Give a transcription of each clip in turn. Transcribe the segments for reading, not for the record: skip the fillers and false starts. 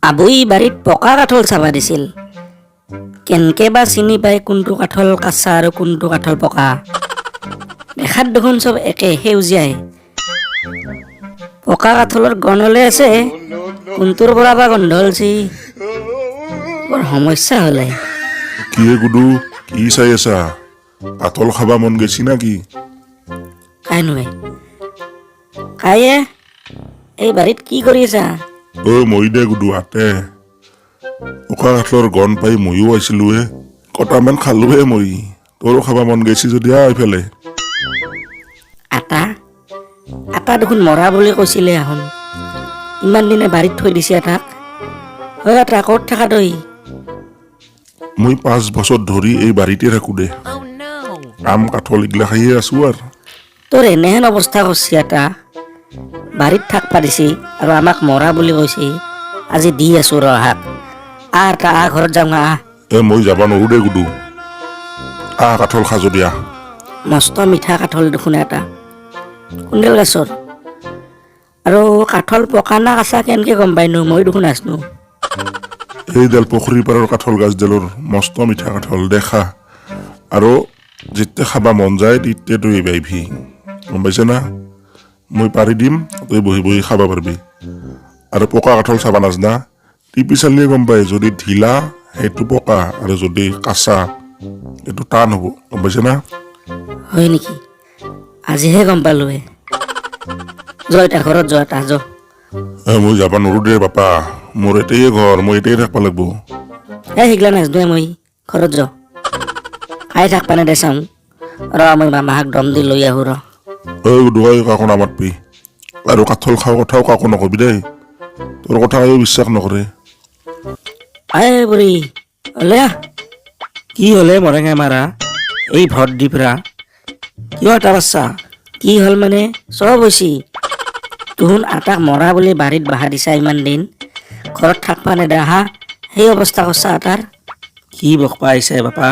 আবুই বাৰীত পকা কাঠল চাবা দিছিল। কেনকে বা চিনি পায় কোনটো কাঠল কাঁচা আৰু কোনটো কাঠল পকা? দেখাত দেখোন চব একে সেউজীয়াই। পকা কাঠলৰ গন্ধ হ'লে আছে, কোনটোৰ পৰা বা গোন্ধ ওলছি, বৰ সমস্যা হ'লে। কিহে গুডু, কি চাই আছা? কাঠল খাবা মন গেছি নাকি? কাই নহয় কায়ে, এই বাৰীত কি কৰি আছা? ঐ মই দে গুডু, আতে পকা কাঠলৰ গন পাই ময়ো আহিছিলো হে। কটামান খালোহে মই। তোৰো খাবা মন গেছি যদি আহ এইফালে। আটা আটা দেখোন মৰা বুলি কৈছিলে আহোন। ইমান দিনে বাৰীত থৈ দিছে আটাক। ঐ আটা, ক'ত থাকা তই? মই 5 বছৰ ধৰি এই বাৰীতে থাকো দে। আম, কাঠল এইগিলা খাইয়ে আছো আৰু। তোৰ এনেহেন অৱস্থা কৰছি আটা। বাৰীত থাকবা দিছি আৰু আমাক মৰা বুলি কৈছি। আজি দি আছো ৰ হাক। আহ আটা, আহ, ঘৰত যাওঁ, আহ। এ মই যাব নোৱাৰো দে গুডু। আহ, কাঠল খা যদি আহ। মস্ত মিঠা কাঠল দেখোন এটা। কুণ্ডেল গাছৰ আৰু কাঠল পকা না কাঁচা কেনেকে গম পাইনো? মই দেখোন নাজনো। এইডাল পুখুৰীৰ পাৰৰ কাঠল গাছডালৰ মস্ত মিঠা কাঠল দেখা। আৰু যেতিয়া খাবা মন যায় তেতিয়া তই আহিবি, গম পাইছা না? মই পাৰি দিম, তই বহি বহি খাবা পাৰিবি। আৰু পকা কাঠল চাবা নাজনা, টিপি চালিয়ে গম পায়। যদি ঢিলা সেইটো পকা আৰু যদি কাঁচা সেইটো টান হ'ব, গম পাইছা না? হয় নেকি? আজিহে গম পালো হে। যোৱা এতিয়া ঘৰত যোৱা এটা, যোৱা। এ মই যাব নোৱাৰো দে বাপা। মোৰ এতেয়ে ঘৰ, মই এতেয়ে থাকিব লাগিব। এই সেইগিলা নাজনোৱে মই। ঘৰত যোৱা। খাই থাকবা নে চাওঁ ৰ। মই মামাক দম দি লৈ আহোঁ ৰ। ঐ গুডু, কাকো নামাতবি আৰু কাঠল খোৱাৰ কথাও কাকো নকবি দেই। তোৰ কথা কায়ো বিশ্বাস নকৰে। এই বুঢ়ী, ওলে আহ। কি হলে মৰেঙা মাৰা এই ভৰ দিপৰা? কিয় এটা বাচ্চা? কি হ'ল মানে চব হৈছি। তুহুন আটাক মৰা বুলি বাৰীত বাহা দিছা, ইমান দিন ঘৰত থাকবা নেদা হা, সেই অৱস্থা কৰছা আটাৰ। কি বকবা আহিছে বাপা?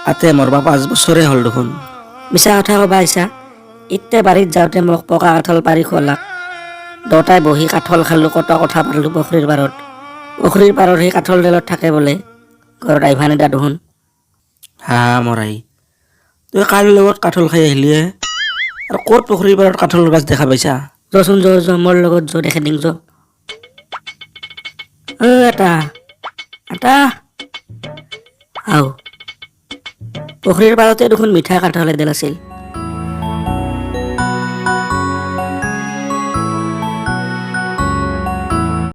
আতে মৰবা 5 বছৰে হ'ল দেখোন। মিছা কথা ক'বা আহিছা? ইতে বাৰীত যাওঁতে মোক পকা কাঠল পাৰি খুৱালাক। দুটাই বহি কাঠল খালোঁ, কত কথা পাতিলোঁ পুখুৰীৰ পাৰত। পুখুৰীৰ পাৰত সেই কাঠল ডালত থাকে বোলে। ঘৰত আহিবা নেদা দেখোন। হা মৰাই, তই কাৰ লগত কাঠল খাই আহিলি হে? আৰু ক'ত পুখুৰীৰ পাৰত কাঠলৰ গাছ দেখা পাইছা? যচোন, য য, মোৰ লগত য, দেখে দিম য। ঐ আটা, আটা, আও। পুখুৰীৰ পাৰতে দেখোন মিঠা কাঠল এডাল আছিল।